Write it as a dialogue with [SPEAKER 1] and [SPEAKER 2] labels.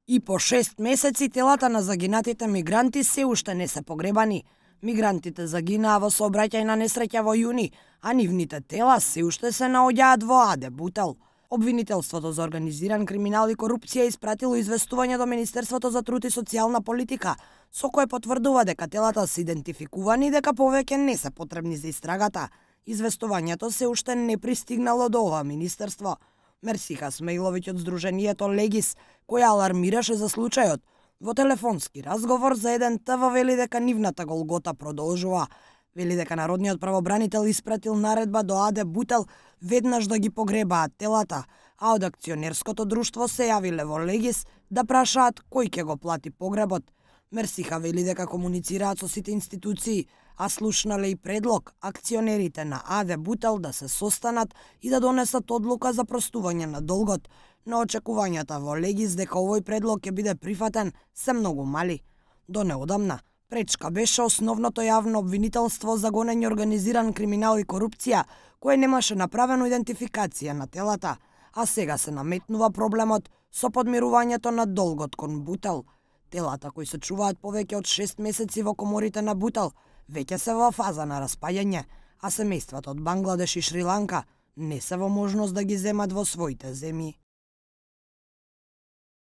[SPEAKER 1] И по 6 месеци телата на загинатите мигранти се уште не се погребани. Мигрантите загинаа во сообраќајна несреќа во јуни, а нивните тела се уште се наоѓаат во Аде Бутел. Обвинителството за организиран криминал и корупција испратило известување до Министерството за труд и социјална политика, со кое потврдува дека телата се идентификувани и дека повеќе не се потребни за истрагата. Известувањето се уште не пристигнало до ова министерство. Мерсиха Смејловиќ од Сдруженијето Легис, која алармираше за случајот, во телефонски разговор за еден ТВ вели дека нивната голгота продолжува. Вели дека народниот правобранител испратил наредба до Аде Бутел веднаш да ги погребаат телата, а од акционерското друштво се јавиле во Легис да прашаат кој ќе го плати погребот. Мерсиха вели дека комуницираат со сите институции, а слушнале и предлог акционерите на Аде Бутел да се состанат и да донесат одлука за простување на долгот, но очекувањата во Легис дека овој предлог ќе биде прифатен се многу мали. До неодамна, пречка беше основното јавно обвинителство за гонење организиран криминал и корупција, кое немаше направено идентификација на телата, а сега се наметнува проблемот со подмирувањето на долгот кон Бутел. Телата кои се чуваат повеќе од 6 месеци во коморите на Бутел веќе се во фаза на распаѓање, а семејствата од Бангладеш и Шри Ланка не се во можност да ги земат во своите земји.